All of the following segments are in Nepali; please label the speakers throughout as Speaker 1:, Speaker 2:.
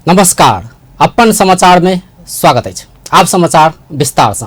Speaker 1: नमस्कार, अपन समाचार में स्वागत है। आप समाचार विस्तार से।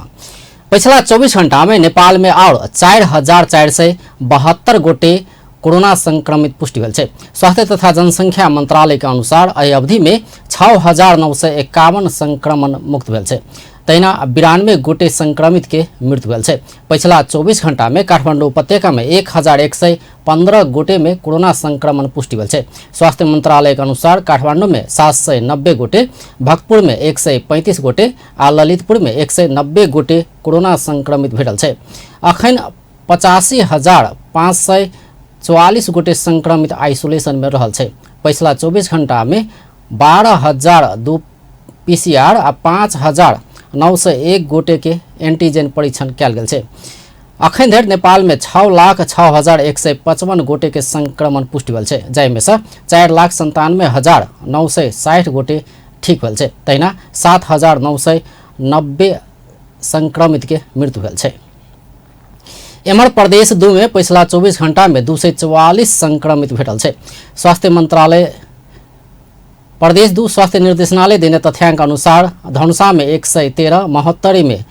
Speaker 1: पिछला 24 घंटा में नेपाल में और 4,472 गोटे कोरोना संक्रमित पुष्टि भेल छै। स्वास्थ्य तथा जनसंख्या मंत्रालय के अनुसार एहि अवधि में 6,951 संक्रमण मुक्त भेल छै। तहिना 92 गोटे संक्रमित के मृत्यु भेल छै। पिछला 24 घंटा में काठमाडौँ उपत्यका में 1,115 गोटे में कोरोना संक्रमण पुष्टि भेल छै। स्वास्थ्य मंत्रालय के अनुसार काठमाडौँ में 790 गोटे, भक्तपुर में 135 गोटे आ ललितपुर में 190 गोटे कोरोना संक्रमित भेटल छै। अखन 85,544 गोटे संक्रमित आइसोलेशन में रहल छै। पिछला 24 घंटा में 12,002 PCR आ 5,901 गोटे के एंटीजन परीक्षण कयल गेल छै। अखन धरि नेपाल में 6,06,155 गोटे के संक्रमण पुष्टि भेल छै, जाहिमे से 4,97,960 गोटे ठीक भेल छै। तहिना 7,990 संक्रमित के मृत्यु भेल छै। एम्हर प्रदेश 2 में पिछला 24 घंटा में 244 संक्रमित भेटल छै। स्वास्थ्य मंत्रालय प्रदेश 2 स्वास्थ्य निर्देशनालय देने तथ्यांक अनुसार धनुषा में 113, महोत्तरी में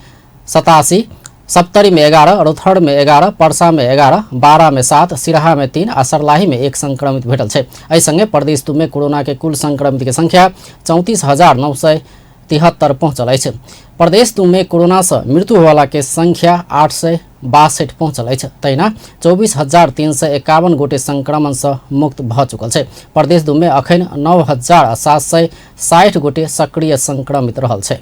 Speaker 1: 87, सप्तरी में 11, रौथड़ में 11, पर्सा में 11, बारा में 7, सिराहा में 3 आ सर्लाही में 1 संक्रमित भेटल छै। एहि संगे प्रदेश 2 में कोरोना के कुल संक्रमित के संख्या 34,973 पहुंचल अछि। प्रदेश 2 में कोरोना से मृत्यु होवाला के संख्या 862 पहुंचल अछि। तहिना 24,351 गोटे संक्रमण से मुक्त भ चुकल छै। प्रदेश 2 में अखन 9,760 गोटे सक्रिय संक्रमित रहल छै।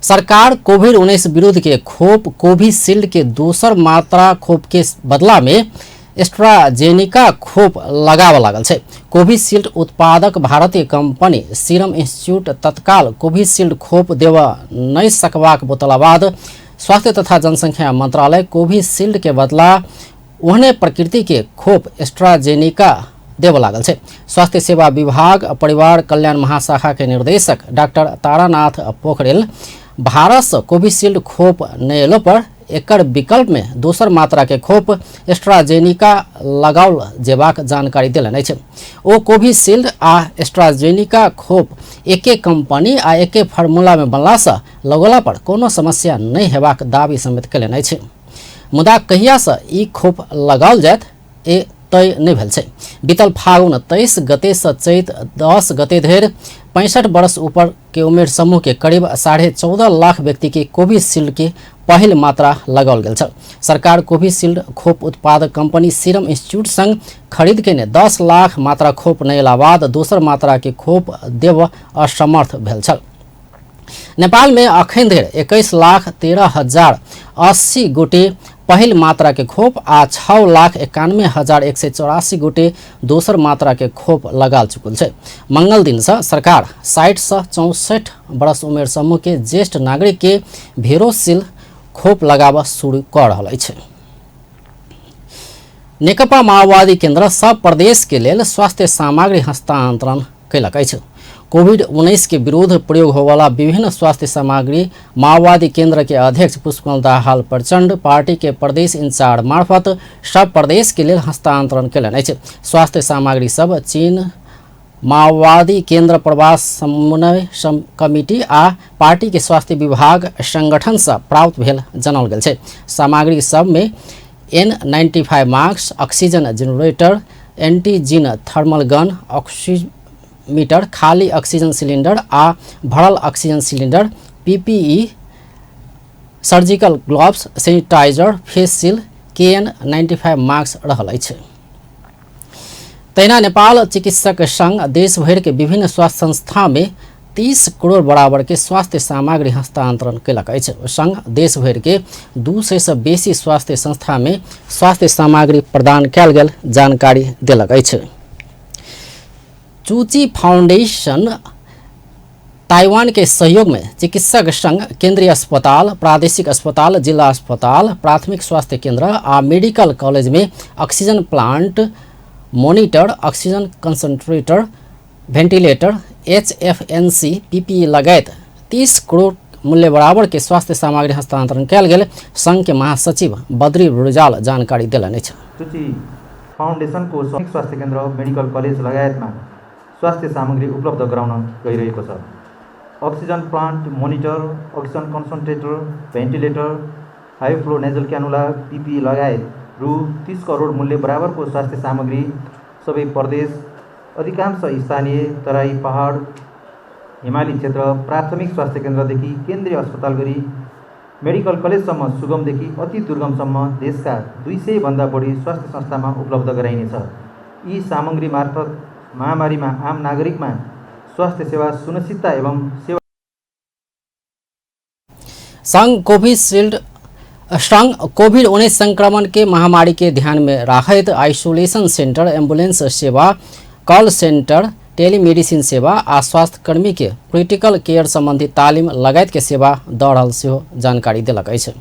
Speaker 1: सरकार कोविड-19 विरुद्ध के खोप कोविशील्ड के दोसर मात्रा खोप के बदला में एस्ट्राजेनिका खोप लगाव लागल छै। कोविशील्ड उत्पादक भारतीय कंपनी सीरम इंस्टीट्यूट तत्काल कोविशील्ड खोप देव नहीं सकबाक बोतला बाद स्वास्थ्य तथा जनसंख्या मंत्रालय कोविशील्ड के बदला ओहने प्रकृति के खोप एस्ट्राजेनिका देव लागल छै। स्वास्थ्य सेवा विभाग परिवार कल्याण महाशाखा के निर्देशक डॉक्टर तारानाथ पोखरेल भारत से कोविशील्ड खोप नहीं एलो पर एकर विकल्प में दोसर मात्रा के खोप एस्ट्राजेनिका लगाओल जेबाक जानकारी देलनि अछि। ओ कोविशील्ड आ एस्ट्राजेनिका खोप एके कंपनी आ एके फार्मूला में बनला से लगोला पर कोनो समस्या नहीं हेबाक दावी समेत केलनि अछि। मुदा कहिया से ई खोप लगाओल जायत ए तय नहीं भेल छै। बीतल फागुन 23 गते से चैत 10 गते धरि 65 वर्ष ऊपर के उम्र समूह के करीब 14.5 लाख व्यक्ति के कोविशील्ड के पहिल मात्रा लगाओल गेल छल। सरकार कोविशील्ड खोप उत्पादक कंपनी सीरम इंस्टीट्यूट संग खरीद के ने 10 लाख मात्रा खोप नहीं एला बाद दोसर मात्रा के खोप देव असमर्थ भेल छल। नेपाल में अखन धरि 21,13,080 गोटे पहिल मात्रा के खोप आ 6,91,184 गोटे दोसर मात्रा के खोप लगाल चुकल छै। मंगल दिन से सरकार 60 से 64 वर्ष उम्र समूह के ज्येष्ठ नागरिक के भेरोसिल खोप लगाव शुरू कर रहल अछि। नेकपा माओवादी केंद्र सब प्रदेश के लेल स्वास्थ्य सामग्री हस्तांतरण कयलक अछि। कोविड-19 के विरुद्ध प्रयोग होवाला विभिन्न स्वास्थ्य सामग्री माओवादी केंद्र के अध्यक्ष पुष्पकमल दाहाल प्रचंड पार्टी के प्रदेश इंचार्ज मार्फत सब प्रदेश के लेल हस्तांतरण कयलनि अछि। स्वास्थ्य सामग्री सब चीन माओवादी केंद्र प्रवास समन्वय कमिटी आ पार्टी के स्वास्थ्य विभाग संगठन से प्राप्त भेल जानल गेल छै। सामग्री सब में N95 mask, oxygen generator, antigen thermal gun, oximeter, खाली ऑक्सीजन सिलेंडर आ भरल oxygen cylinder, PPE, surgical gloves, sanitiser, face seal, KN95 mask रहल अछि। तहिना नेपाल चिकित्सक संघ देश भर के विभिन्न स्वास्थ्य संस्था में 30 करोड़ बराबर के स्वास्थ्य सामग्री हस्तांतरण कयलक अछि। संघ देश भर के 200 से बेसी स्वास्थ्य संस्था में स्वास्थ्य सामग्री प्रदान कयल गेल जानकारी देलक अछि। चूची फाउंडेशन ताइवान के सहयोग में चिकित्सक संघ केंद्रीय अस्पताल, प्रादेशिक अस्पताल, जिला अस्पताल, प्राथमिक स्वास्थ्य केंद्र आ मेडिकल कॉलेज में oxygen plant, monitor, oxygen concentrator, ventilator, HFNC, PPE लगायत 30 करोड़ मूल्य बराबर के स्वास्थ्य सामग्री हस्तांतरण कयल गेल संघ के महासचिव बद्री रुजाल जानकारी देलनि अछि।
Speaker 2: फाउंडेशन को स्वास्थ्य केंद्र, मेडिकल कॉलेज लगायत में स्वास्थ्य सामग्री उपलब्ध गराउन गइरहेको छ। Oxygen plant, monitor, oxygen concentrator, ventilator, high flow nasal cannula, पिपी लगायत रु 30 करोड मूल्य बराबरको स्वास्थ्य सामग्री सबै प्रदेश, अधिकांश स्थानीय, तराई, पहाड, हिमाली क्षेत्र, प्राथमिक स्वास्थ्य केन्द्रदेखि केन्द्रीय अस्पताल गरी मेडिकल कलेजसम्म सुगमदेखि अति दुर्गमसम्म देशका 200 भन्दा बढी स्वास्थ्य संस्थामा उपलब्ध गराइनेछ। यी सामग्री मार्फत महामारीमा आम नागरिकमा स्वास्थ्य सेवा सुनिश्चितता एवं सेवा
Speaker 1: संघ कोविड-19 संक्रमण के महामारी के ध्यान में रखते आइसोलेशन सेंटर, एम्बुलेंस सेवा, कॉल सेंटर, टेलीमेडिसिन सेवा आ स्वास्थ्य कर्मी के क्रिटिकल केयर संबंधी तालीम लगायत के सेवा दऽ रहल सेहो जानकारी देलक अछि।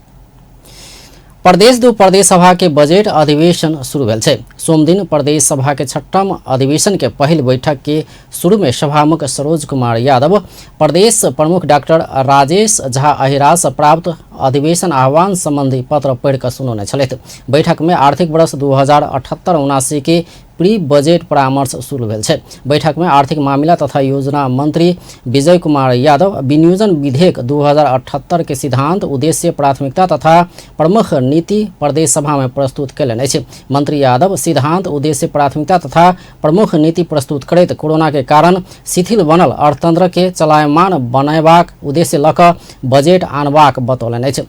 Speaker 1: प्रदेश 2 प्रदेश सभा के बजट अधिवेशन शुरू भेल छै। सोम दिन प्रदेश सभा के 6म अधिवेशन के पहिल बैठक के शुरू में सभामुख सरोज कुमार यादव, प्रदेश प्रमुख डॉक्टर राजेश झा अहिरा से प्राप्त अधिवेशन आह्वान संबंधी पत्र पढ़ कर सुनौने छलथि। बैठक में आर्थिक वर्ष 2078-79 के प्री बजेट परामर्श शुरू भेल छै। बैठक में आर्थिक मामला तथा योजना मंत्री विजय कुमार यादव विनियोजन विधेयक 2078 के सिद्धांत, उद्देश्य, प्राथमिकता तथा प्रमुख नीति प्रदेश सभा में प्रस्तुत कयलनि अछि। मंत्री यादव सिद्धांत, उद्देश्य, प्राथमिकता तथा प्रमुख नीति प्रस्तुत करैत कोरोना के कारण शिथिल बनल अर्थतंत्र के चलायमान बनयबाक उद्देश्य लऽ कऽ बजेट आनबाक बतौलनि अछि।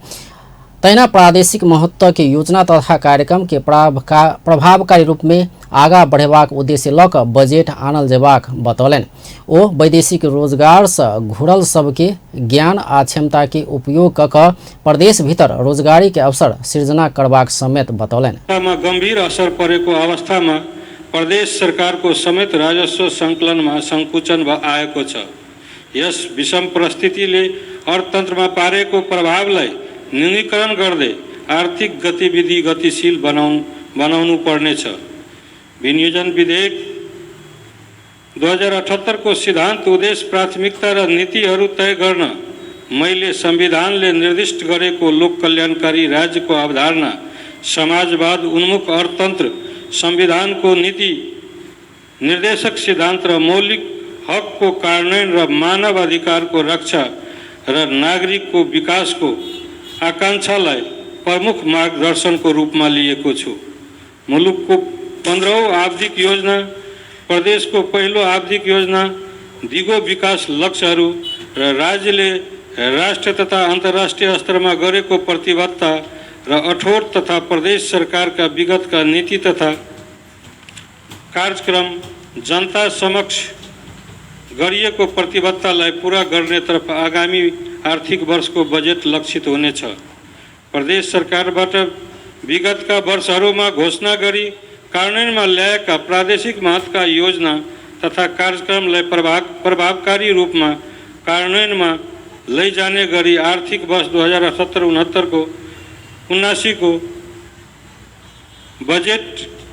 Speaker 1: तहिना प्रादेशिक महत्व के योजना तथा कार्यक्रम के प्रभावकारी रूप में आगा बढ़ेबाक उद्देश्य लऽ कऽ बजेट आनल जेबाक बतौलनि। ओ वैदेशिक रोजगार से घुरल सबके ज्ञान आ क्षमता के उपयोग कऽ कऽ प्रदेश भीतर रोजगारी के अवसर सृजना करबाक समेत बतौलनि।
Speaker 3: गंभीर असर परेको अवस्थामा प्रदेश सरकारको समेत राजस्व सङ्कलनमा सङ्कुचन आएको छ। यस विषम परिस्थितिले अर्थतन्त्रमा पारेको प्रभावलाई न्यूनीकरण गर्दै आर्थिक गतिविधि गतिशील बनाउनु पर्नेछ। विनियोजन विधेयक 2078 को सिद्धांत, उद्देश्य, प्राथमिकता र नीतिहरू तय गर्न मैले संविधानले निर्दिष्ट गरेको लोक कल्याणकारी राज्यको अवधारणा, समाजवाद उन्मुख अर्थतन्त्र, संविधानको नीति निर्देशक सिद्धांत र मौलिक हकको कार्यान्वयन र मानव अधिकारको रक्षा र नागरिकको विकासको आकांक्षालाई प्रमुख मार्गदर्शनको रूपमा लिएको छु। मुलुकको 15औं आवधिक योजना, प्रदेशको पहिलो आवधिक योजना, दिगो विकास लक्ष्यहरू र राज्यले राष्ट्र तथा अन्तर्राष्ट्रिय स्तरमा गरेको प्रतिबद्धता र अठोट तथा प्रदेश सरकारका विगतका नीति तथा कार्यक्रम जनता समक्ष गरिएको प्रतिबद्धतालाई पूरा गर्नेतर्फ आगामी आर्थिक वर्षको बजेट लक्षित हुनेछ। प्रदेश सरकारबाट विगतका वर्षहरूमा घोषणा गरी कार्यान्वयनमा ल्याएका प्रादेशिक महत्त्वका योजना तथा कार्यक्रमलाई प्रभावकारी रूपमा कार्यान्वयनमा लैजाने गरी आर्थिक वर्ष 2078-79 को बजेट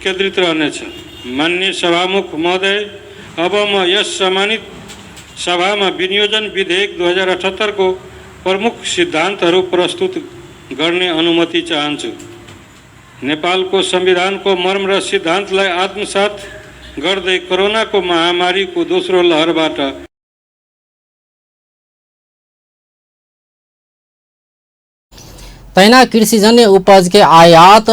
Speaker 3: केन्द्रित रहनेछ। माननीय सभामुख महोदय, अब म यस सम्मानित सभामा विनियोजन विधेयक 2078 को प्रमुख सिद्धान्तहरू प्रस्तुत गर्ने अनुमति चाहन्छु। नेपालको संविधानको मर्म र सिद्धान्तलाई आत्मसात गर्दै कोरोनाको महामारीको दोस्रो लहरबाट
Speaker 1: तैना कृषिजन्य उपज के आयात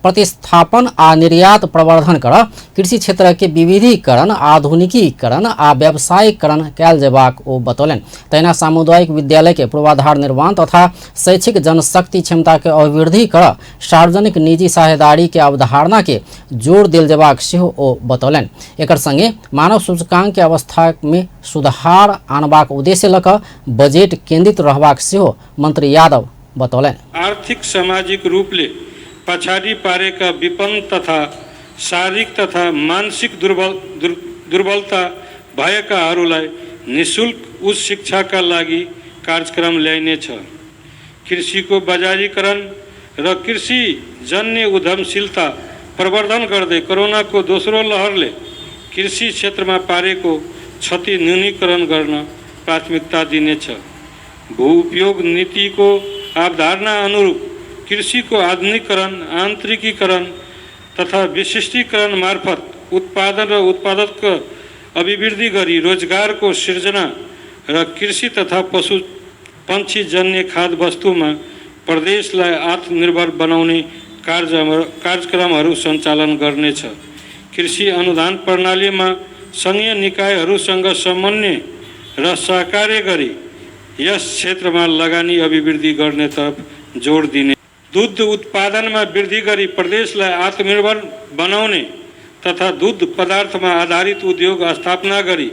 Speaker 1: प्रतिस्थापन आ निर्यात प्रवर्धन कर कृषि क्षेत्र के विविधीकरण, आधुनिकीकरण आ व्यावसायीकरण कयल जेबाक ओ बतौलनि। तहिना सामुदायिक विद्यालय के पूर्वाधार निर्माण तथा शैक्षिक जनशक्ति क्षमता के अभिवृद्धि कर सार्वजनिक निजी साझेदारी के अवधारणा के जोड़ देल जेबाक सेहो ओ बतौलनि। एकर संगे मानव सूचकांक के अवस्था में सुधार आनबाक उद्देश्य लऽ कऽ बजेट केन्द्रित रहबाक सेहो मंत्री यादव बतौलनि।
Speaker 3: आर्थिक सामाजिक रूपले पछाडि पारेका विपन्न तथा शारीरिक तथा मानसिक दुर्बलता भएकाहरूलाई निःशुल्क उच्च शिक्षाका लागि कार्यक्रम ल्याइनेछ। कृषिको बजारीकरण र कृषि जन्य उद्यमशीलता प्रवर्धन गर्दै कोरोनाको दोस्रो लहरले कृषि क्षेत्रमा पारेको क्षति न्यूनीकरण गर्न प्राथमिकता दिनेछ। भू उपयोग नीतिको अवधारणा अनुरूप कृषि को आधुनिकीकरण, आंतरिकीकरण तथा विशिष्टीकरण मार्फत उत्पादन र अभिवृद्धि गरी रोजगारको सिर्जना र कृषि तथा पशु पंक्षी जन्य खाद्य वस्तुमा प्रदेशलाई आत्मनिर्भर बनाउने कार्यक्रमहरू सञ्चालन गर्नेछ। कृषि अनुदान प्रणालीमा सङ्घीय निकायहरूसँग समन्वय र सहकार्य गरी यस क्षेत्रमा लगानी अभिवृद्धि गर्नेतर्फ जोड दिने। दूध उत्पादनमा वृद्धि गरी प्रदेशलाई आत्मनिर्भर बनाउने तथा दूध पदार्थमा आधारित उद्योग स्थापना गरी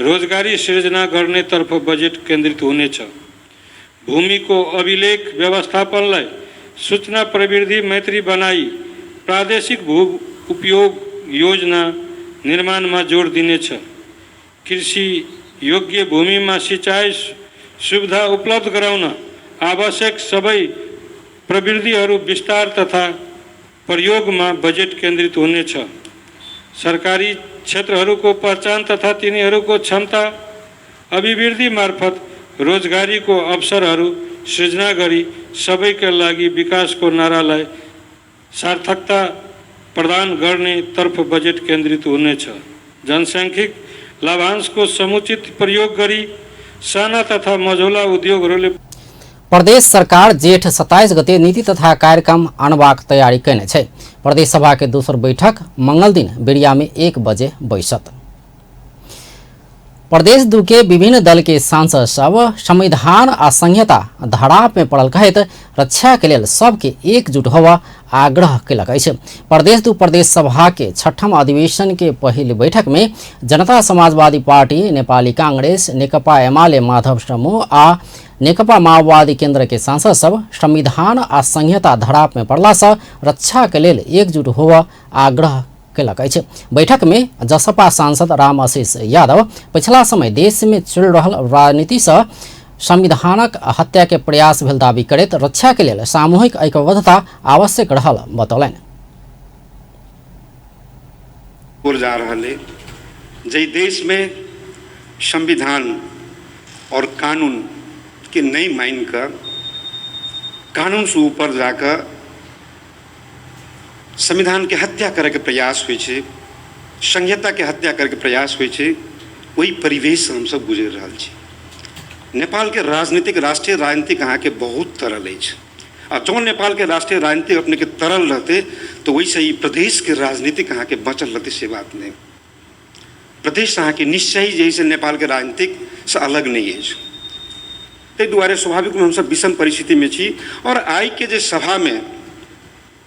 Speaker 3: रोजगारी सृजना गर्नेतर्फ बजेट केन्द्रित हुनेछ। भूमिको अभिलेख व्यवस्थापनलाई सूचना प्रविधि मैत्री बनाई प्रादेशिक भू उपयोग योजना निर्माणमा जोड दिनेछ। कृषि योग्य भूमिमा सिँचाइ सुविधा उपलब्ध गराउन आवश्यक सबै प्रविधिहरू विस्तार तथा प्रयोगमा बजेट केन्द्रित हुनेछ। सरकारी क्षेत्रहरूको पहचान तथा तिनीहरूको क्षमता अभिवृद्धि मार्फत रोजगारीको अवसरहरू सृजना गरी सबैका लागि विकासको नारालाई सार्थकता प्रदान गर्ने तर्फ बजेट केन्द्रित हुनेछ। जनसांख्यिक लाभांशको समुचित प्रयोग गरी साना तथा मझौला उद्योगहरूले
Speaker 1: प्रदेश सरकार जेठ 27 गते नीति तथा कार्यक्रम आनबाक तैयारी कैने छै। प्रदेश सभा के दोसर बैठक मंगल दिन बेरिया में 1 बजे बैसत। प्रदेश दू के विभिन्न दल के सांसद सब संविधान आ संहिता धराप में पड़ल कहत रक्षा के लेल सबके एकजुट होवा आग्रह कलक अछि। प्रदेश दू प्रदेश सभा के 6ठम अधिवेशन के पहिल बैठक में जनता समाजवादी पार्टी, नेपाली कांग्रेस, नेकपा एमाले माधव समूह आ नेकपा माओवादी केन्द्र के सांसद सब संविधान आ संहिता धराप में पड़ला से रक्षा के लेल एकजुट होवा आग्रह कलक अछि। बैठक में जसपा सांसद राम आशीष यादव पिछला समय देश में चल रहल राजनीति से संविधानक हत्या के प्रयास भेल दावी करैत रक्षा के लेल सामूहिक ऐक्यबद्धता आवश्यक रहल बतौलनि।
Speaker 4: जा रहले जे देश में संविधान और कानून के नहीं मान कर कानून से ऊपर जाकर संविधान के हत्या करे के प्रयास हुई छे, संहिता के हत्या करे के प्रयास हुई छे, वही परिवेश से हम सब गुजर रहा छे। नेपाल के राजनीतिक राष्ट्रीय राजनीति अहाँ के बहुत तरल है और जो नेपाल के राष्ट्रीय राजनीति अपने के तरल रहते तो वैसे ही प्रदेश के राजनीति अहाँ के बचल रहते से बात नहीं। प्रदेश अहाँ के निश्चय जैसे नेपाल के राजनीतिक से अलग नहीं है। ते द्वारे स्वाभाविक में हम सब विषम परिस्थिति में छी और आई के जे सभा में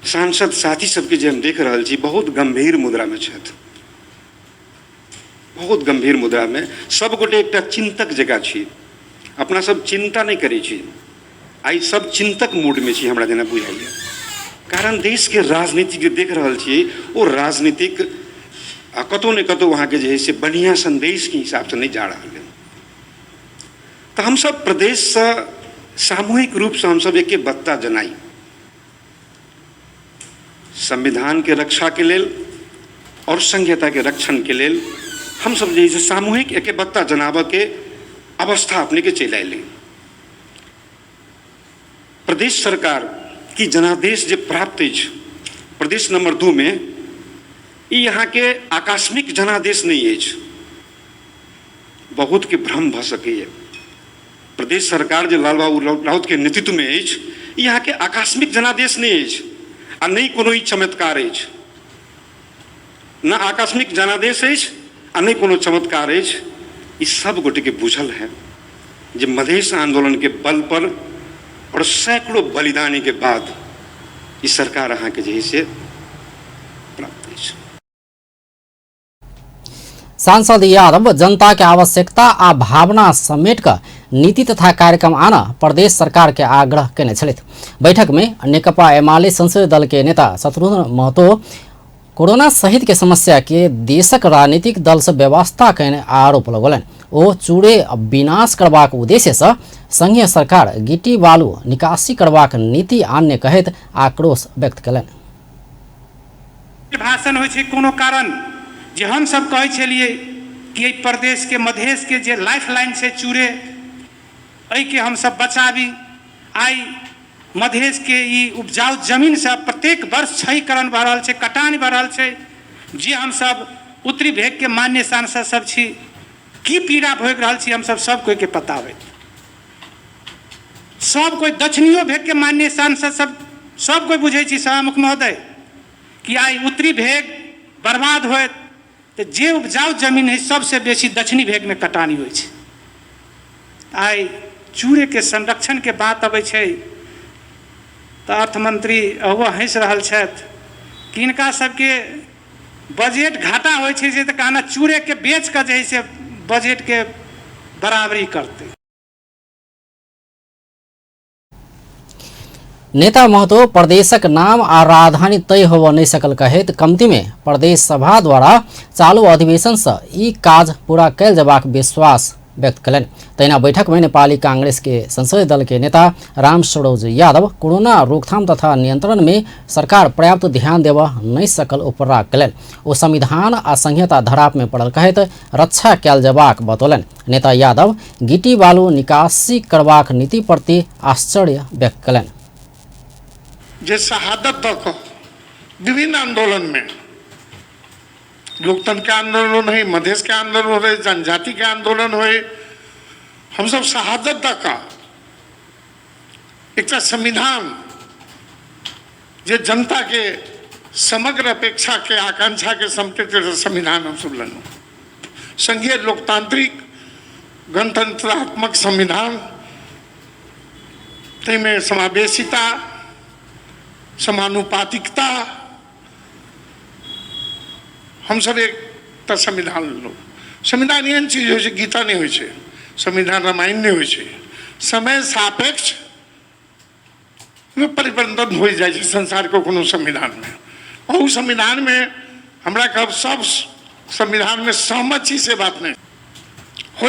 Speaker 4: सांसद साथी सबके जे हम देख रहा छी बहुत गंभीर मुद्रा में छथि, बहुत गंभीर मुद्रा में सब गोटे एक चिंतक जगह छी। अपना सब चिंता नहीं करे छी, आई सब चिंतक मूड में छी हमरा जेना बुझाइए। कारण देश के राजनीति जे देख रहा छी वो राजनीतिक कतौ ने कतौ वहाँ के जे से बढ़िया संदेश के हिसाब से नहीं जा रहा है। तो हम सब प्रदेश से सामूहिक रूप से हम सब एक बत्ता जनाई संविधान के रक्षा के लेल और संहिता के रक्षण के लेल हम सब जैसे सामूहिक एक बत्ता जनाब के अवस्था अपने के चल आए। प्रदेश सरकार की जनादेश जो प्राप्त है प्रदेश नंबर 2 में यहाँ के आकस्मिक जनादेश नहीं है, बहुत के भ्रम भ सके। प्रदेश सरकार जो लालबाबू राउत के नेतृत्व में है यहाँ के आकस्मिक जनादेश नहीं है आ नहीं कोनो चमत्कार है, न आकस्मिक जनादेश है आ नहीं कोनो चमत्कार है। इस सब गोटे के बुझल है जो मधेश आंदोलन के बल पर और सैकड़ों बलिदानी के बाद इस सरकार अहाँ के जैसे प्राप्त है।
Speaker 1: सांसद यादव जनता के आवश्यकता आ भावना समेट कर नीति तथा कार्यक्रम आना प्रदेश सरकार के आग्रह केने छलित। बैठक में नेकपा एमाले संसदीय दल के नेता शत्रुघ्न महतो कोरोना सहित के समस्या के देशक राजनीतिक दल से व्यवस्था कहने आरोप लगौलन। ओ चूड़े विनाश करबाक उद्देश्य से संघीय सरकार गिट्टी बालू निकासी करबाक नीति आन्य कहत आक्रोश व्यक्त कलन।
Speaker 5: भाषण होइ छै कोनो कारण जे हम सब कहै छलिए कि प्रदेश के मधेश के जे लाइफ लाइन से चूड़े एहि के हम सब बचाबी। आई मधेश के ई उपजाऊ जमीन से प्रत्येक वर्ष क्षयीकरण भ रहल छै, कटान भ रहल छै, जे हम सब उत्तरी भेग के मान्य सांसद सब छी, की पीड़ा भोग रहल छी हम सब कोई के पता होइत। सब कोई दक्षिणियो भेग के मान्य सांसद सब कोई बुझे छी सभामुख महोदय कि आई उत्तरी भेग बर्बाद होत तो जे उपजाऊ जमीन है सबसे बेसी दक्षिणी भेग में कटानी होइ छै। आई चूरे के संरक्षण के बात अबै छै तो अर्थमंत्री अहुआ हंस रहल छथि कि इनका सबके बजट घाटा होइ छै जे तऽ कहना चूरे के बेच के जे है से बजट के बराबरी करते।
Speaker 1: नेता महतो प्रदेशक नाम आ राजधानी तय होबऽ नहीं सकल कहैत कमती में प्रदेश सभा द्वारा चालू अधिवेशन से ई काज पूरा कैल जबाक विश्वास व्यक्त कलन। तहिना बैठक में नेपाली कांग्रेस के संसदीय दल के नेता राम सरोज यादव कोरोना रोकथाम तथा नियंत्रण में सरकार पर्याप्त ध्यान देबऽ नहीं सकल उपराग कलन। ओ संविधान आ संहिता धराप में पड़ल कहैत रक्षा कैल जबाक बतौलन। नेता यादव गिट्टी बालू निकासी करबाक नीति प्रति आश्चर्य व्यक्त कलन।
Speaker 6: जे शहादत तक विभिन्न आंदोलन में लोकतंत्र के आंदोलन है, मधेश के आंदोलन हो रहे, जनजाति के आंदोलन हो, हम सब शहादत तक एक संविधान जे जनता के समग्र अपेक्षा के आकांक्षा के समर्पित संविधान हम सब लनु संघीय लोकतांत्रिक गणतंत्रात्मक संविधान में समावेशिता समानुपातिकता हम सब एक तो संविधान लो। संविधान एहन चीज हो गीता नहीं हो, संविधान रामायण नहीं हो, समय सापेक्ष में परिवर्तन हो जाए संसार को कोनो संविधान में। और संविधान में हमरा कब सब संविधान में सहमत चीज से बात नहीं हो।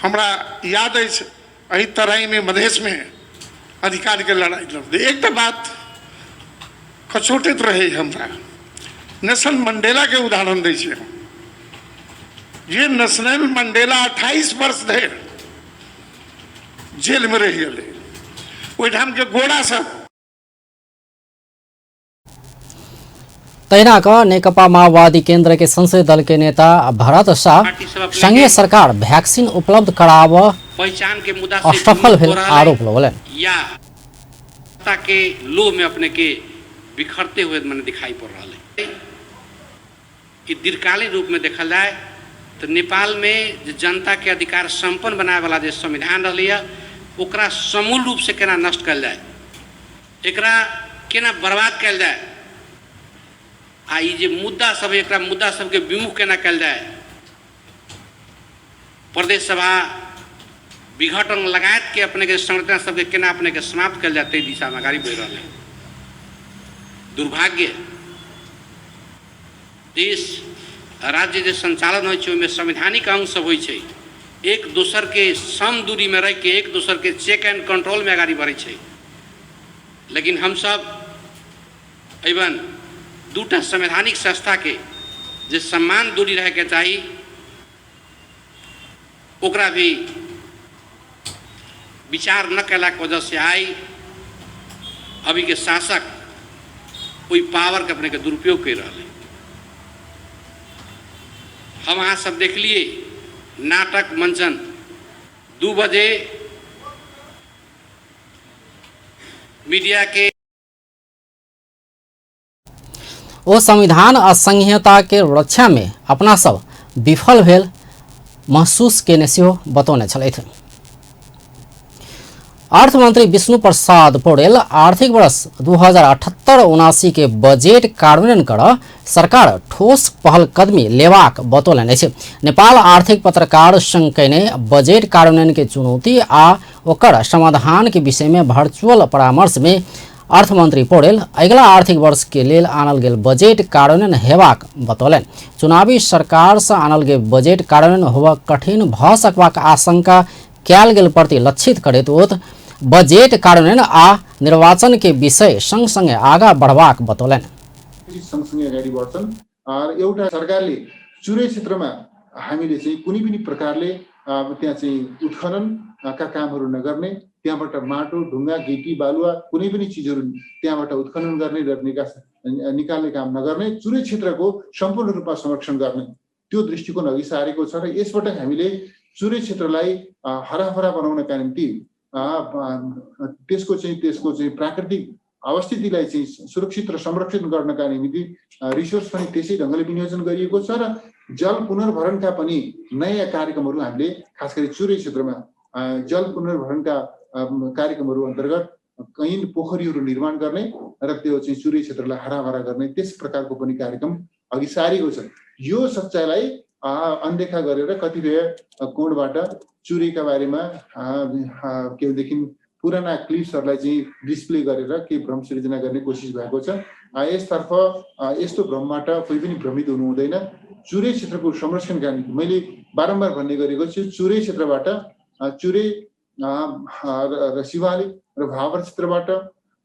Speaker 6: हमरा याद है तराई में मधेश में अधिकार के लड़ाई लड़ते एक तो बात कचोटित रहे। हमरा नेल्सन मंडेला के उदाहरण दै छियै। ये नेल्सन मंडेला 28 वर्ष धरि जेल में रहि गेलै। ओहिठाम के गोरा सब
Speaker 1: तहिना क नेकपा माओवादी केंद्र के संसदीय दल के नेता भरत शाह संघीय सरकार वैक्सीन उपलब्ध कराव
Speaker 7: पहचान के मुद्दा से
Speaker 1: असफल भेल आरोप लगौलन।
Speaker 7: या के लोभ में अपने के बिखरते हुए मैंने दिखाई पड़ रहा है। कि दीर्घकालीन रूप में देखा जाए तो नेपाल में जो जनता के अधिकार संपन्न बनाए वाला जो संविधान रही ओकरा समूल रूप से केना नष्ट कल जाए, एकरा केना बर्बाद कल जाए, आ ये मुद्दा सब एकरा मुद्दा सबके विमुख केना कल जाए, प्रदेश सभा विघटन लगायत के अपने के संरचना सबके केना अपने के समाप्त कल जाते दिशा में आगाड़ी बढ़ रहा है। दुर्भाग्य देश राज्य जो संचालन हो संवैधानिक अंग सब हो, एक दूसर के सम दूरी में रह के एक दूसर के चेक एंड कंट्रोल में आगाड़ी बढ़े छै। लेकिन हम सब एवं दूटा संवैधानिक संस्था के जो सम्मान दूरी रहे के चाहिए ओकरा भी विचार न कैला के वजह से आई अभी के शासक कोई पावर के अपने के दुरुपयोग कर रहा है। हम अहाँ सब देख लिए नाटक मंचन 2 बजे मीडिया के
Speaker 1: ओ संविधान आ संहिता के रक्षा में अपना सब विफल भेल महसूस केने सेहो बतौने छलथि। अर्थमंत्री विष्णु प्रसाद पौडेल आर्थिक वर्ष 2078-79 के बजेट कार्यान्वयन कर सरकार ठोस पहल कदमी लेबाक बतौलनि अछि। नेपाल आर्थिक पत्रकार संघ कने बजेट कार्यान्वयन के चुनौती आ ओकर समाधान के विषय में वर्चुअल परामर्श में अर्थमंत्री पौडेल अगिला आर्थिक वर्ष के लेल आनल गेल बजेट कार्यान्वयन हेबाक बतौलनि। चुनावी सरकार से आनल गेल बजेट कार्यान्वयन होबऽ कठिन भ सकबाक आशंका कयल गेल प्रति लक्षित करैत ओ बजेट कार्यान्वयन आ निर्वाचन के विषय संग संगे आगा बढ़बाक बतौलनि।
Speaker 8: सँगसँगै अगाडि बढ्छन् र एउटा सरकारले चुरे क्षेत्रमा हामीले चाहिँ कुनै पनि प्रकारले त्यहाँ चाहिँ उत्खननका कामहरू नगर्ने त्यहाँबाट माटो, ढुङ्गा, गिटी, बालुवा कुनै पनि चिजहरू त्यहाँबाट उत्खनन गर्ने र निकाल्ने काम नगर्ने, चुरे क्षेत्रको सम्पूर्ण रूपमा संरक्षण गर्ने त्यो दृष्टिकोण अघि सारेको छ र यसबाट हामीले चुरे क्षेत्रलाई हराभरा बनाउनका निम्ति त्यसको चाहिँ प्राकृतिक अवस्थितिलाई चाहिँ सुरक्षित र संरक्षण गर्नका निम्ति रिसोर्स पनि त्यसै ढङ्गले विनियोजन गरिएको छ र जल पुनर्भरणका पनि नयाँ कार्यक्रमहरू हामीले खास गरी चुरे क्षेत्रमा जल पुनर्भरणका कार्यक्रमहरू अन्तर्गत कैयन पोखरीहरू निर्माण गर्ने र त्यो चाहिँ चुरे क्षेत्रलाई हराभरा गर्ने त्यस प्रकारको पनि कार्यक्रम अघि सारेको छ। यो सच्चाइलाई अनदेखा गरेर कतिपय कोणबाट चुरेका बारेमा केदेखि पुराना क्लिप्सहरूलाई चाहिँ डिस्प्ले गरेर केही भ्रम सृजना गर्ने कोसिस भएको छ। यसतर्फ यस्तो भ्रमबाट कोही पनि भ्रमित हुनु हुँदैन। चुरे क्षेत्रको संरक्षणका निम्ति मैले बारम्बार भन्ने गरेको छु, चुरे क्षेत्रबाट चुरे र शिवालिक र भावर क्षेत्रबाट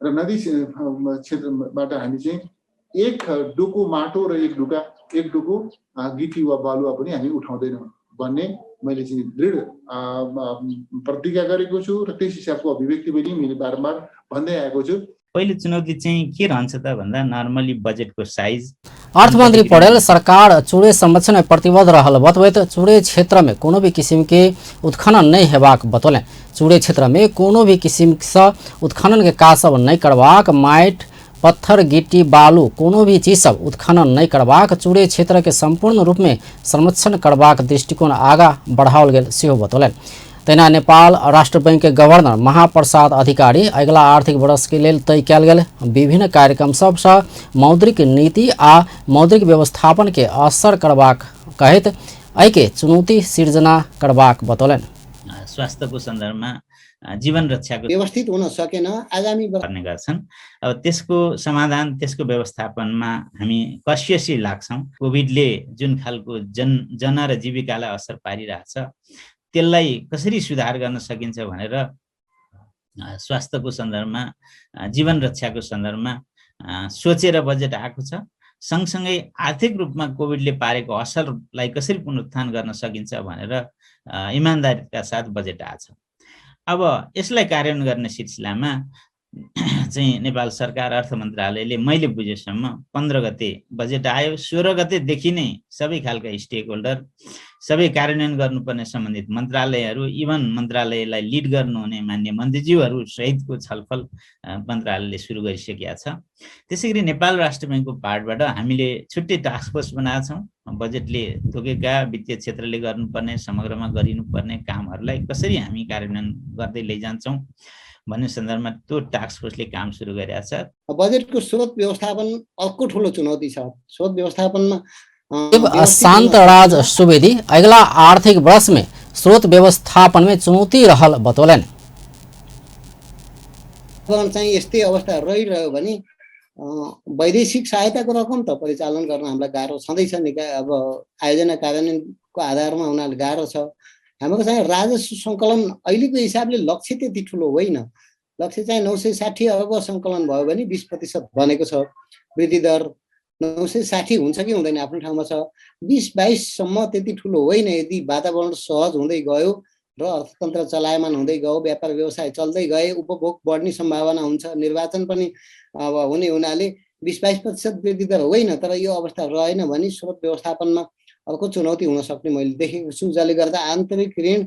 Speaker 8: र नदी क्षेत्रबाट हामी चाहिँ एक डुकु माटो र एक डुकु गिटी वा बालुवा पनि हामी उठाउँदैनौँ भन्ने मैले चाहिँ दृढ प्रतिज्ञा गरेको छु र त्यस हिसाबको अभिव्यक्ति पनि मैले बारम्बार भन्दै आएको छु।
Speaker 9: पहिलो चुनौती चाहिँ के रहन्छ त भन्दा नर्मली बजेटको साइज।
Speaker 1: अर्थमंत्री पौडेल सरकार चूड़े संरक्षण में प्रतिबद्ध रहल बतबैत चूड़े क्षेत्र में कोनो भी किस्म के उत्खनन नहीं हेबाक बतौलें। चूड़े क्षेत्र में कोनो भी किस्म से उत्खनन के काज सब नहीं करबाक, माइट पत्थर गिट्टी बालू कोनो भी चीज सब उत्खनन नहीं करबाक, चूड़े क्षेत्र के संपूर्ण रूप में संरक्षण करबाक दृष्टिकोण आगा बढ़ाओल गेल सेहो बतौलें। तहिना नेपाल राष्ट्र बैंक के गवर्नर महाप्रसाद अधिकारी अगिला आर्थिक वर्ष के लेल तय कयल गेल विभिन्न कार्यक्रम सबसँ मौद्रिक नीति आ मौद्रिक व्यवस्थापन के असर करबाक कहैत एहिके चुनौती सिर्जना करबाक बतौलें।
Speaker 9: स्वास्थ्यको सन्दर्भमा जीवन रक्षाको
Speaker 10: व्यवस्थित हुन सकेन आगामी
Speaker 9: गर्ने गर्छन्। अब त्यसको समाधान त्यसको व्यवस्थापनमा हामी कसियसी लाग्छौँ। कोभिडले जुन खालको जन र जीविकालाई असर पारिरहेछ त्यसलाई कसरी सुधार गर्न सकिन्छ भनेर स्वास्थ्यको सन्दर्भमा जीवन रक्षाको सन्दर्भमा सोचेर बजेट आएको छ। सँगसँगै आर्थिक रूपमा कोभिडले पारेको असरलाई कसरी पुनरुत्थान गर्न सकिन्छ भनेर इमानदारीका साथ बजेट आएको छ। अब यसलाई कार्यान्वयन गर्ने सिलसिलामा चाहिँ नेपाल सरकार अर्थ मन्त्रालयले मैले बुझेसम्म 15 गते बजेट आयो। 16 गतेदेखि नै सबै खालका स्टेक होल्डर, सबै कार्यान्वयन गर्नुपर्ने सम्बन्धित मन्त्रालयहरू, इभन मन्त्रालयलाई लिड गर्नुहुने मान्य मन्त्रीज्यूहरू सहितको छलफल मन्त्रालयले सुरु गरिसकेका छ। त्यसैगरी नेपाल राष्ट्र बैंकको पार्टबाट हामीले छुट्टै टास्क फोर्स बनाएका छौँ। बजेटले तोकेका वित्तीय क्षेत्रले गर्नुपर्ने समग्रमा गरिनुपर्ने कामहरूलाई कसरी हामी कार्यान्वयन गर्दै लैजान्छौँ भन्ने सन्दर्भमा त्यो टास्क फोर्सले काम सुरु गरेका छ।
Speaker 10: बजेटको स्रोत व्यवस्थापन अर्को ठुलो चुनौती छ। स्रोत व्यवस्थापनमा
Speaker 1: शान्तराज सुवेदी अगला आर्थिक वर्ष में स्रोत व्यवस्थापन में चुनौती रहल बतौलें।
Speaker 10: चाहिँ यस्तै अवस्था रहिरह्यो भने वैदेशिक सहायताको रकम त परिचालन गर्न हामीलाई गाह्रो छँदैछ। अब आयोजना कार्यान्वयनको आधारमा हुनाले गाह्रो छ। हाम्रो चाहिँ राजस्व सङ्कलन अहिलेको हिसाबले लक्ष्य त्यति ठुलो होइन। लक्ष्य चाहिँ 960 अर्ब सङ्कलन भयो भने 20% बनेको छ। वृद्धि दर 960 हुन्छ कि हुँदैन आफ्नो ठाउँमा छ। 2022 सम्म त्यति ठुलो होइन। यदि वातावरण सहज हुँदै गयो र अर्थतन्त्र चलायमान हुँदै गयो, व्यापार व्यवसाय चल्दै गए, उपभोग बढ्ने सम्भावना हुन्छ। निर्वाचन पनि अब हुने हुनाले 20-22% वृद्धि दर होइन। तर यो अवस्था रहेन भने स्रोत व्यवस्थापनमा अर्को चुनौती हुन सक्ने मैले देखेको छु। जसले गर्दा आन्तरिक ऋण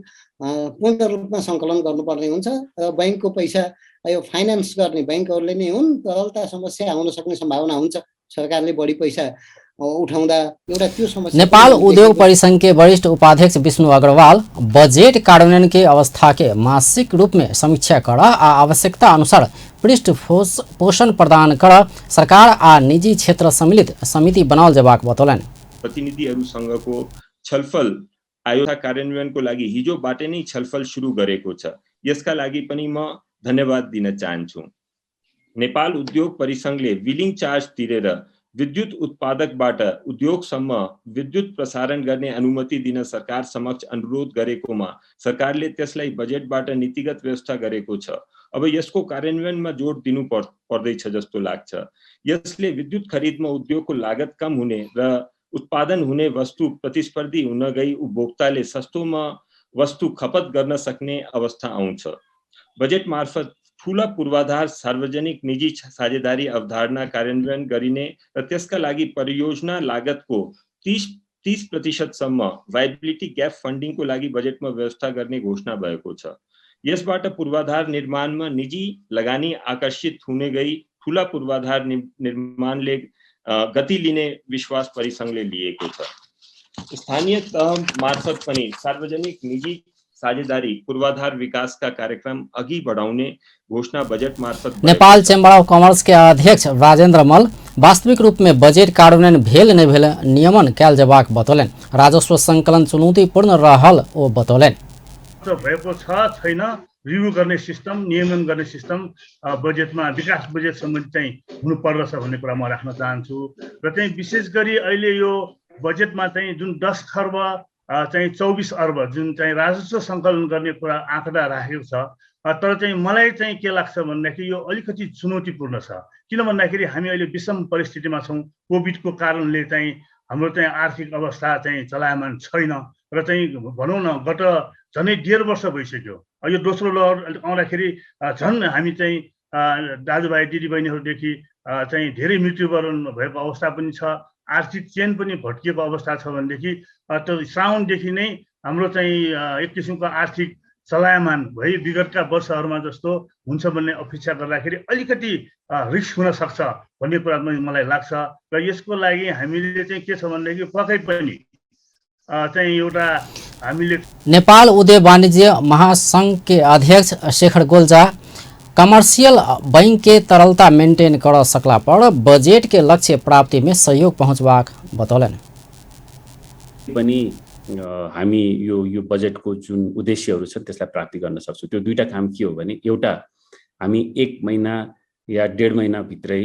Speaker 10: पूर्ण रूपमा सङ्कलन गर्नुपर्ने हुन्छ र बैंकको पैसा यो फाइनान्स गर्ने बैंकहरूले नै हुन्। तरलता समस्या आउन सक्ने सम्भावना हुन्छ। सरकारले बढी पैसा उठाउँदा एउटा त्यो समस्या।
Speaker 1: नेपाल उद्योग परिसंघ के वरिष्ठ उपाध्यक्ष विष्णु अग्रवाल बजेट कार्यान्वयन के अवस्था के मासिक रूप में समीक्षा कर आवश्यकता अनुसार पृष्ठपोषण प्रदान कर सरकार आ निजी क्षेत्र सम्मिलित समिति बनाओल जबाक बतौलें।
Speaker 11: प्रतिनिधिहरूसँगको छलफल आयोजना कार्यान्वयनको लागि हिजोबाटै नै छलफल सुरु गरेको छ। यसका लागि पनि म धन्यवाद दिन चाहन्छु। नेपाल उद्योग परिसंघले बिलिङ चार्ज तिरेर विद्युत उत्पादकबाट उद्योगसम्म विद्युत प्रसारण गर्ने अनुमति दिन सरकार समक्ष अनुरोध गरेकोमा सरकारले त्यसलाई बजेटबाट नीतिगत व्यवस्था गरेको छ। अब यसको कार्यान्वयनमा जोड दिनु पर्दैछ जस्तो लाग्छ। यसले विद्युत खरिदमा उद्योगको लागत कम हुने र उत्पादन हुने वस्तु प्रतिस्पर्धी हुन गई उपभोक्ताले सस्तोमा वस्तु खपत गर्न सक्ने अवस्था आउँछ। बजेट मार्फत ठूला पूर्वाधार सार्वजनिक निजी साझेदारी अवधारणा कार्यान्वयन गरिने र त्यसका लागि परियोजना लागतको 30% भाइबिलिटी ग्याप फन्डिङको लागि बजेटमा व्यवस्था गर्ने घोषणा भएको छ। यसबाट पूर्वाधार निर्माणमा निजी लगानी आकर्षित हुने गई ठूला पूर्वाधार निर्माणले गति लिने विश्वास परिसंघले लिएको छ। स्थानीय तह मार्फत पनि सार्वजनिक निजी साझेदारी पूर्वाधार विकास का कार्यक्रम अघि बढ़ाउने घोषणा बजट मार्फत
Speaker 1: नेपाल चैम्बर ऑफ कॉमर्स के अध्यक्ष राजेन्द्र मल वास्तविक रूप में बजेट कार्यान्वयन भेल नहीं भेल नियमन कैल जबाक बतौलन। राजस्व संकलन चुनौतीपूर्ण रहल ओ बतौलन।
Speaker 12: भएको छ छैन रिभ्यू गर्ने सिस्टम, नियमन गर्ने सिस्टम बजेटमा विकास बजेट सम्बन्धी चाहिँ हुनुपर्दछ भन्ने कुरा म राख्न चाहन्छु। र चाहिँ विशेष गरी अहिले यो बजेटमा चाहिँ जुन 10 खर्ब चाहिँ 24 अर्ब जुन चाहिँ राजस्व सङ्कलन गर्ने कुरा आँकडा राखेको छ, तर चाहिँ मलाई चाहिँ के लाग्छ भन्दाखेरि यो अलिकति चुनौतीपूर्ण छ। किन भन्दाखेरि हामी अहिले विषम परिस्थितिमा छौँ। कोभिडको कारणले चाहिँ हाम्रो चाहिँ आर्थिक अवस्था चाहिँ चलायमान छैन र चाहिँ भनौँ न गत झन्डै 1.5 वर्ष भइसक्यो। यो दोस्रो लहर आउँदाखेरि झन् हामी चाहिँ दाजुभाइ दिदीबहिनीहरूदेखि चाहिँ धेरै मृत्युवरण भएको अवस्था पनि छ। आर्थिक चेन पनि भट्किएको अवस्था छ भनेदेखि साउनदेखि नै हाम्रो चाहिँ एक किसिमको आर्थिक चलायमान भई विगतका वर्षहरूमा जस्तो हुन्छ भन्ने अपेक्षा गर्दाखेरि अलिकति रिस्क हुन सक्छ भन्ने कुरा मलाई लाग्छ। र यसको लागि हामीले चाहिँ के छ भनेदेखि पक्कै पनि चाहिँ एउटा हामीले
Speaker 1: नेपाल उद्योग वाणिज्य महासंघ के अध्यक्ष शेखर गोल्जा कमर्शियल बैंक के तरलता मेंटेन कर सकला पर बजेट के लक्ष्य प्राप्ति में सहयोग पहुँचवाक बतौलन।
Speaker 13: पनि हामी यो बजेटको जुन उद्देश्यहरू छन् त्यसलाई प्राप्ति गर्न सक्छौँ। त्यो दुईटा काम के हो भने एउटा हामी 1 महिना या 1.5 महिना भित्रै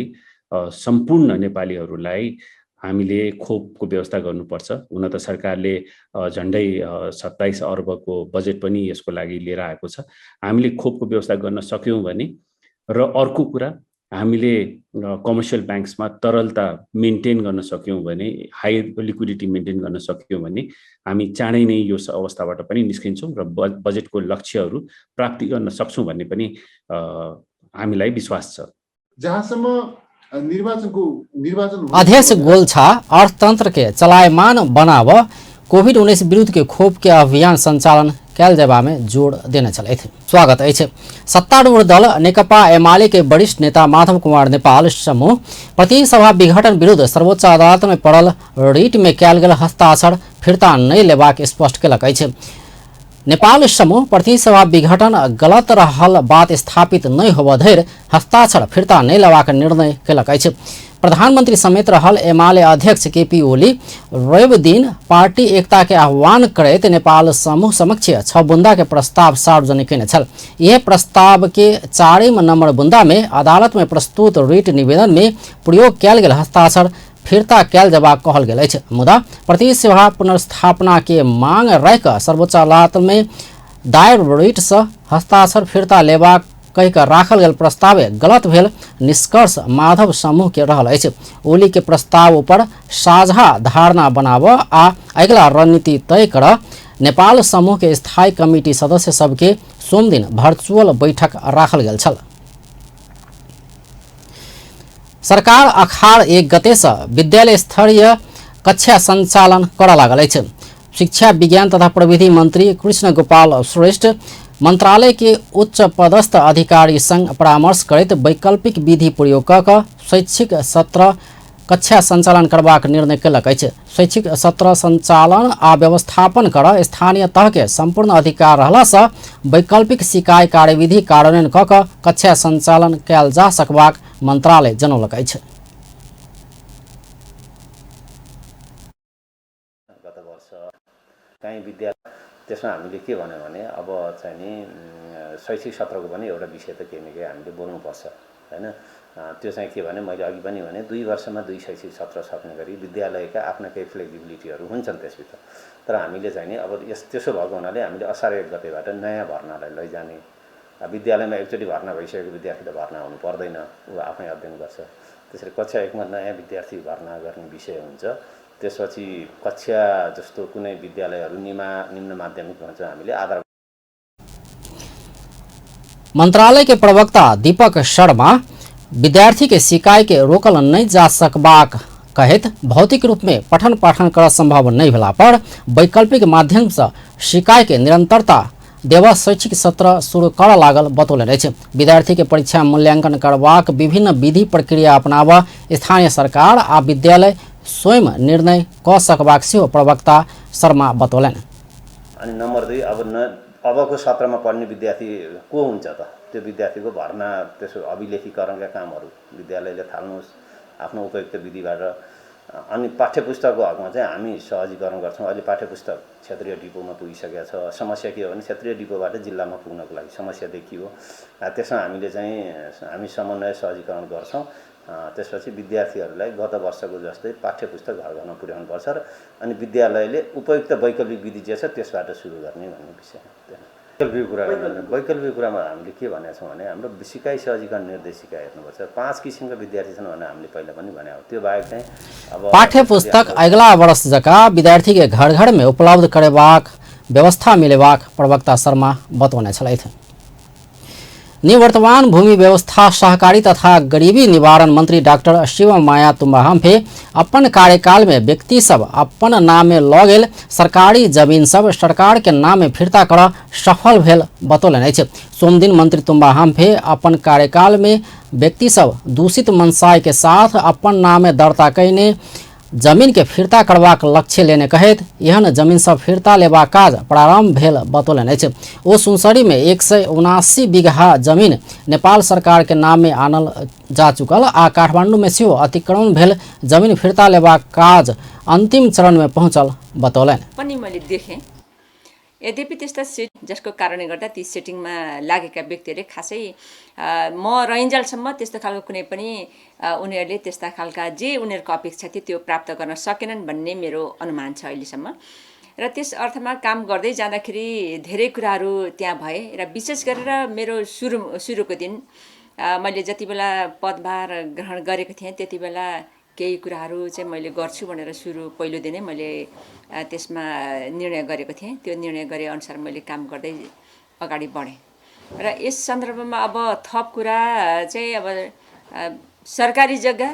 Speaker 13: सम्पूर्ण नेपालीहरूलाई हामीले खोपको व्यवस्था गर्नुपर्छ। हुन त सरकारले झन्डै 27 अर्बको बजेट पनि यसको लागि लिएर आएको छ। हामीले खोपको व्यवस्था गर्न सक्यौं भने र अर्को कुरा हामीले कमर्शियल ब्याङ्क्समा तरलता मेन्टेन गर्न सक्यौं भने, हाई लिक्विडिटी मेन्टेन गर्न सक्यौं भने हामी चाँडै नै यो अवस्थाबाट पनि निस्किन्छौं र बजेटको लक्ष्यहरू प्राप्ति गर्न सक्छौं भन्ने पनि हामीलाई विश्वास छ।
Speaker 8: जहाँसम्म निर्वाचन
Speaker 1: अध्यक्ष गोल्छा अर्थतंत्र के चलायमान बनाव कोभिड-19 विरुद्ध के खोप के अभियान संचालन कैल जबा में जोड़ देने चले थे। स्वागत है। सत्तारूढ़ दल नेकपा एमाले के वरिष्ठ नेता माधव कुमार नेपाल समूह प्रतिनिधि सभा विघटन विरुद्ध सर्वोच्च अदालत में पड़ल रिट में कैल गेल हस्ताक्षर फिरता नहीं लेबाक स्पष्ट केलक अछि। नेपाल समूह प्रतिनिधि सभा विघटन गलत रहल बात स्थापित नहीं होबा धरि हस्ताक्षर फिरता नहीं लेबाक निर्णय केलक अछि। प्रधानमंत्री समेत रहल एमाले अध्यक्ष केपी ओली रवि दिन पार्टी एकता के आह्वान करैत नेपाल समूह समक्ष 6 बुंदा के प्रस्ताव सार्वजनिक केने छल। यह प्रस्ताव के 4 नंबर बुंदा में अदालत में प्रस्तुत रिट निवेदन में प्रयोग कैल गेल हस्ताक्षर फिरता कैल जबाक कहल गेल अछि। मुदा प्रतिनिधि सभा पुनर्स्थापना के मांग रख सर्वोच्च अदालत में दायर रिट से हस्ताक्षर फिरता लेबाक कह कर राखल गेल प्रस्ताव गलत भेल निष्कर्ष माधव समूह के रहल अछि। ओली के प्रस्ताव पर साझा धारणा बनाव आ अगिला रणनीति तय कर नेपाल समूह के स्थायी कमिटी सदस्य सबके सोम दिन वर्चुअल बैठक राखल गेल छल। सरकार अखाड़ 1 गते से विद्यालय स्तरीय कक्षा संचालन कर लागल अछि। शिक्षा विज्ञान तथा प्रविधि मंत्री कृष्ण गोपाल श्रेष्ठ मंत्रालय के उच्च पदस्थ अधिकारी संग परामर्श करैत वैकल्पिक विधि प्रयोग क शैक्षिक सत्र कक्षा संचालन करबाक निर्णय केलक अछि। शैक्षिक सत्र संचालन आ व्यवस्थापन कर स्थानीय तह के संपूर्ण अधिकार रहला से वैकल्पिक सिकाई कार्यविधि कार्यान्वयन क कक्षा संचालन कैल जा सकबाक मंत्रालय जनौलक अछि।
Speaker 14: गत वर्ष कहीं विद्यालय त्यसमा हामीले के भन्यो भने अब चाहिँ नि शैक्षिक सत्रको पनि एउटा विषय त केही न केही हामीले बोल्नुपर्छ हैन। त्यो चाहिँ के भने मैले अघि पनि भने 2 वर्षमा 2 शैक्षिक सत्र सक्ने गरी विद्यालयका आफ्ना केही फ्लेक्सिबिलिटीहरू हुन्छन् त्यसभित्र। तर हामीले चाहिँ नि अब त्यसो भएको हुनाले हामीले असार 1 गतेबाट नयाँ भर्नालाई लैजाने, विद्यालयमा एकचोटि भर्ना भइसकेको विद्यार्थीले भर्ना हुनु पर्दैन, ऊ आफै अध्ययन गर्छ। त्यसरी कक्षा 1 मा नयाँ विद्यार्थी भर्ना गर्ने विषय हुन्छ। त्यसपछि कक्षा जस्तो कुनै विद्यालयहरू निम्न माध्यमिक भन्छ हामीले आधार।
Speaker 1: मंत्रालय के प्रवक्ता दीपक शर्मा विद्यार्थी के सिकाई के रोकल नहीं जा सकबाक कहत भौतिक रूप में पठन पाठन कर संभव नहीं भेला पर वैकल्पिक माध्यम से सिकाई के निरंतरता देवा शैक्षिक सत्र शुरू कर लागल बतौले अछि। विद्यार्थी के परीक्षा मूल्यांकन करबाक विभिन्न विधि प्रक्रिया अपनाब स्थानीय सरकार आ विद्यालय स्वयं निर्णय क सकबाक सेहो प्रवक्ता शर्मा बतौलनि।
Speaker 14: अनि नम्बर 2 अबको सत्रमा पढ्ने विद्यार्थी को हुन्छ त त्यो विद्यार्थीको भर्ना त्यसो अभिलेखीकरणका कामहरू विद्यालयले थाल्नुहोस् आफ्नो उपयुक्त विधिबाट। अनि पाठ्यपुस्तकको हकमा चाहिँ हामी सहजीकरण गर्छौँ। अहिले पाठ्यपुस्तक क्षेत्रीय डिपोमा पुगिसकेको छ। समस्या के हो भने क्षेत्रीय डिपोबाट जिल्लामा पुग्नको लागि समस्या देखियो। त्यसमा हामीले चाहिँ हामी समन्वय सहजीकरण गर्छौँ। त्यसपछि विद्यार्थीहरूलाई गत वर्षको जस्तै पाठ्यपुस्तक घर घरमा पुर्याउनु पर्छ र अनि विद्यालयले उपयुक्त वैकल्पिक विधि जे छ त्यसबाट सुरु गर्ने भन्ने विषय। वैकल्पिक कुरामा हामीले के भनेका छौँ भने हाम्रो सिकाइ सहजीकरण निर्देशिका हेर्नुपर्छ। 5 किसिमका विद्यार्थी छन् भनेर हामीले पहिला पनि भनेको। त्यो बाहेक चाहिँ अब
Speaker 1: पाठ्य पुस्तक अगला वर्ष जका विद्यार्थी के घर घर में उपलब्ध करेबाक व्यवस्था मिलेबाक प्रवक्ता शर्मा बतौने छलैथ। निवर्तमान भूमि व्यवस्था सहकारी तथा गरीबी निवारण मंत्री डॉक्टर शिवमाया तुम्बाहाम्फे अपन कार्यकाल में व्यक्ति सब अपन नाम में लऽ गेल सरकारी जमीन सब सरकार के नाम में फिरता कर सफल भेल बतौलनि अछि। सोमदिन मंत्री तुम्बाहाम्फे अपन कार्यकाल में व्यक्ति सब दूषित मनसाय के साथ अपन नाम में दर्ता कयने जमीन के फिरता करबाक लक्ष्य लेने कहत एहन जमीन सब फिरता लेबा काज प्रारंभ भेल बतौलनि अछि। ओ सुनसरी में 179 बीघा जमीन नेपाल सरकार के नाम में आनल जा चुकल आ काठमांडू में सेहो अतिक्रमण भेल जमीन फिरता लेबा काज अंतिम चरण में पहुंचल बतौलनि।
Speaker 15: पनि मैले देखेँ यद्यपि त्यस्ता सेट जसको कारणले गर्दा ती सेटिङमा लागेका व्यक्तिहरूले खासै म रहिन्जेलसम्म त्यस्तो खालको कुनै पनि उनीहरूले त्यस्ता खालका जे उनीहरूको अपेक्षा थियो त्यो प्राप्त गर्न सकेनन् भन्ने मेरो अनुमान छ अहिलेसम्म। र त्यस अर्थमा काम गर्दै जाँदाखेरि धेरै कुराहरू त्यहाँ भए र विशेष गरेर मेरो सुरुको दिन मैले जति बेला पदभार ग्रहण गरेको थिएँ त्यति बेला केही कुराहरू चाहिँ मैले गर्छु भनेर पहिलो दिनै मैले त्यसमा निर्णय गरेको थिएँ। त्यो निर्णय गरे अनुसार मैले काम गर्दै अगाडि बढेँ र यस सन्दर्भमा अब थप कुरा चाहिँ अब सरकारी जग्गा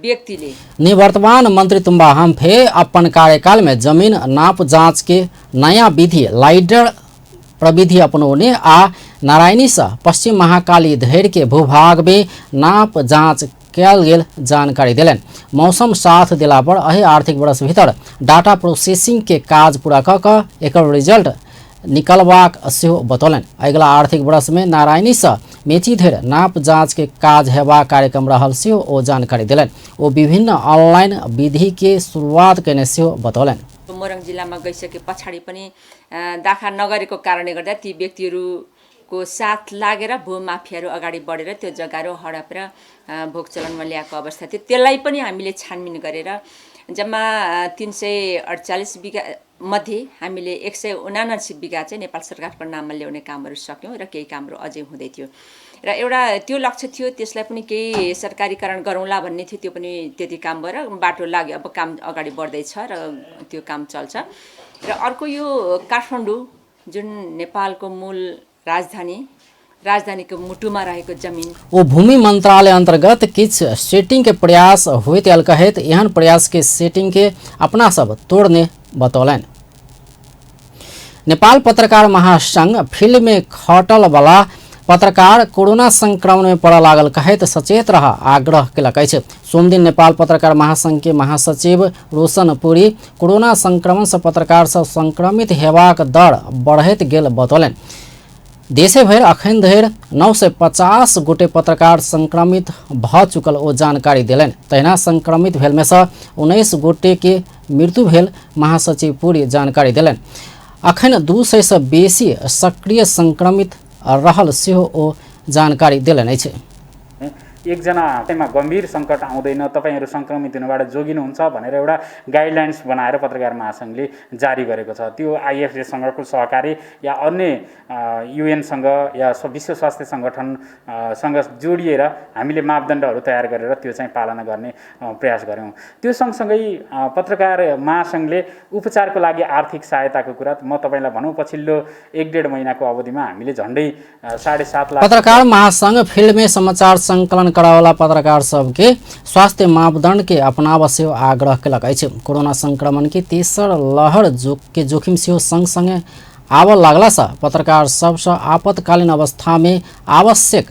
Speaker 15: व्यक्तिले
Speaker 1: निवर्तमान मंत्री तुम्बाहाम्फे अपन कार्यकाल में जमीन नाप जांच के नया विधि लाइडर प्रविधि अपनाउने आ नारायणी से पश्चिम महाकाली धैर्य के भूभाग में नाप जांच कयल गेल जानकारी दिलन। मौसम साथ दिला पर अही आर्थिक वर्ष भीतर डाटा प्रोसेसिंग के काज पूरा क एकर रिजल्ट निकलबाक सेहो बतौलन। अगिला आर्थिक वर्ष में नारायणी से मेची धरि नाप जांच के काज हेबाक कार्यक्रम रहल सेहो ओ जानकारी दिलन। ओ विभिन्न ऑनलाइन विधि के शुरुआत करने सेहो बतौलन।
Speaker 15: मोरङ जिल्लामा गइसके पछाडि पनि दाखा नगरेको कारणले गर्दा ती व्यक्तिहरूको साथ लागेर भूमाफियाहरू अगाडि बढेर त्यो जग्गाहरू हडपेर भोग चलनमा ल्याएको अवस्था थियो। त्यसलाई पनि हामीले छानबिन गरेर जम्मा 348 बिघा मध्ये हामीले 179 बिघा चाहिँ नेपाल सरकारको नाममा ल्याउने कामहरू सक्यौँ र केही कामहरू अझै हुँदै थियो र एउटा त्यो लक्ष्य थियो। त्यसलाई पनि केही सरकारीकरण गरौँला भन्ने थियो। त्यो पनि त्यति काम भएर बाटो लाग्यो। अब काम अगाडि बढ्दैछ र त्यो काम चल्छ। र अर्को यो काठमाडौँ जुन नेपालको मूल राजधानी को मुटुमा रहेको जमीन
Speaker 1: वो भूमि मंत्रालय अंतर्गत किछ सेटिंग के प्रयास हुए तेल कहत एहन प्रयास के सेटिंग के अपना सब तोड़ने बतौलन। नेपाल पत्रकार महासंघ फील्ड में खटल वाला पत्रकार कोरोना संक्रमण में पड़ लागल कहत सचेत रह आग्रह कलक अछि। सोमदिन नेपाल पत्रकार महासंघ के महासचिव रोशन पुरी कोरोना संक्रमण से पत्रकार सब संक्रमित हेबाक दर बढ़ैत गेल बतौलन। देशे भर अखन धरि 950 गोटे पत्रकार संक्रमित भ चुकल ओ जानकारी दिलन। तहिना संक्रमित भेल में से 19 गोटे के मृत्यु भेल महासचिव पुरी जानकारी दिलन। अखन 200 से बेसी सक्रिय संक्रमित रहल सेहो ओ जानकारी दिलन अछि।
Speaker 16: एकजनामा गम्भीर सङ्कट आउँदैन, तपाईँहरू सङ्क्रमित हुनबाट जोगिनुहुन्छ भनेर एउटा गाइडलाइन्स बनाएर पत्रकार महासङ्घले जारी गरेको छ। त्यो आइएफएसँगको सहकारी या अन्य युएनसँग या विश्व स्वास्थ्य सङ्गठनसँग जोडिएर हामीले मापदण्डहरू तयार गरेर त्यो चाहिँ पालना गर्ने प्रयास गऱ्यौँ। त्यो सँगसँगै पत्रकार महासङ्घले उपचारको लागि आर्थिक सहायताको कुरा म तपाईँलाई भनौँ पछिल्लो 1-1.5 महिनाको अवधिमा हामीले झन्डै 7.5 लाख।
Speaker 1: पत्रकार महासंघ फील्ड में समाचार संकलन करावला पत्रकार सबके स्वास्थ्य मापदंड के अपनाव से आग्रह के लगाई है। कोरोना संक्रमण की तेसर लहर के जोखिम से संग संगे आव लागला से पत्रकार सब से आपातकालीन अवस्था में आवश्यक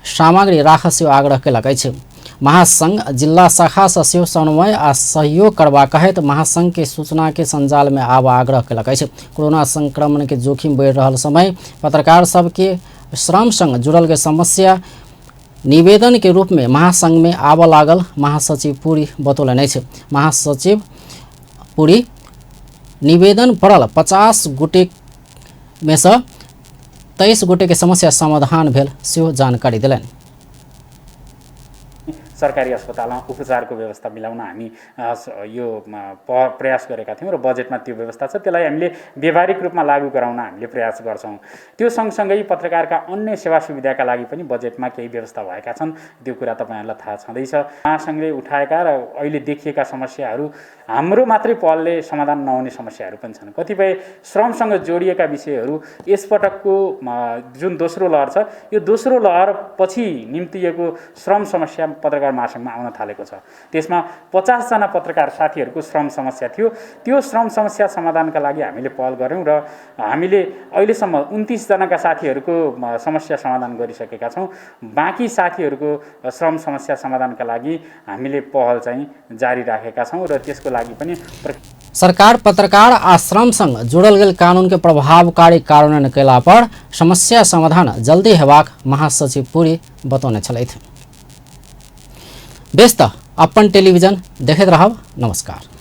Speaker 1: सामग्री राख से आग्रह के लगाई है। महासंघ जिला शाखा सचिव समन्वय आ सहयोग करवा कहित महासंघ के सूचना के संजाल में आव आग्रह के लगाई है। कोरोना संक्रमण के जोखिम बढ़ रहा समय पत्रकार सब के श्रम संग जुड़ल के समस्या निवेदन के रूप में महासंघ में आव लागल महासचिव पुरी बतौलन है। महासचिव पुरी निवेदन पड़ल 50 गोटे में से 23 गोटे के समस्या समाधान भेल से जानकारी दिलन।
Speaker 16: सरकारी अस्पतालमा उपचारको व्यवस्था मिलाउन हामी यो प्रयास गरेका थियौँ र बजेटमा त्यो व्यवस्था छ। त्यसलाई हामीले व्यवहारिक रूपमा लागू गराउन हामीले प्रयास गर्छौँ। त्यो सँगसँगै पत्रकारका अन्य सेवा सुविधाका लागि पनि बजेटमा केही व्यवस्था भएका छन्। त्यो कुरा तपाईँहरूलाई थाहा छँदैछ। महासंघले उठाएका र अहिले देखिएका समस्याहरू हाम्रो मात्रै पहलले समाधान नहुने समस्याहरू पनि छन्। कतिपय श्रमसँग जोडिएका विषयहरू यसपटकको जुन दोस्रो लहर छ यो दोस्रो लहर पछि निम्तिएको श्रम समस्या पत्रकार महासंघमा आउन थालेको छ। त्यसमा 50 जना पत्रकार साथीहरूको श्रम समस्या थियो। त्यो श्रम समस्या समाधानका लागि हामीले पहल गऱ्यौँ र हामीले अहिलेसम्म 29 जनाका साथीहरूको समस्या समाधान गरिसकेका छौँ। बाँकी साथीहरूको श्रम समस्या समाधानका लागि हामीले पहल चाहिँ जारी राखेका छौँ र त्यसको लागि पनि
Speaker 1: सरकार पत्रकार आश्रम संग जोड़ल गेल कानून के प्रभावकारी कार्यान्वयन कैला पर समस्या समाधान जल्दी हेबाक महासचिव पुरी बतौने छलैथ। व्यस्त अपन टेलीविजन देखैत रहब। नमस्कार।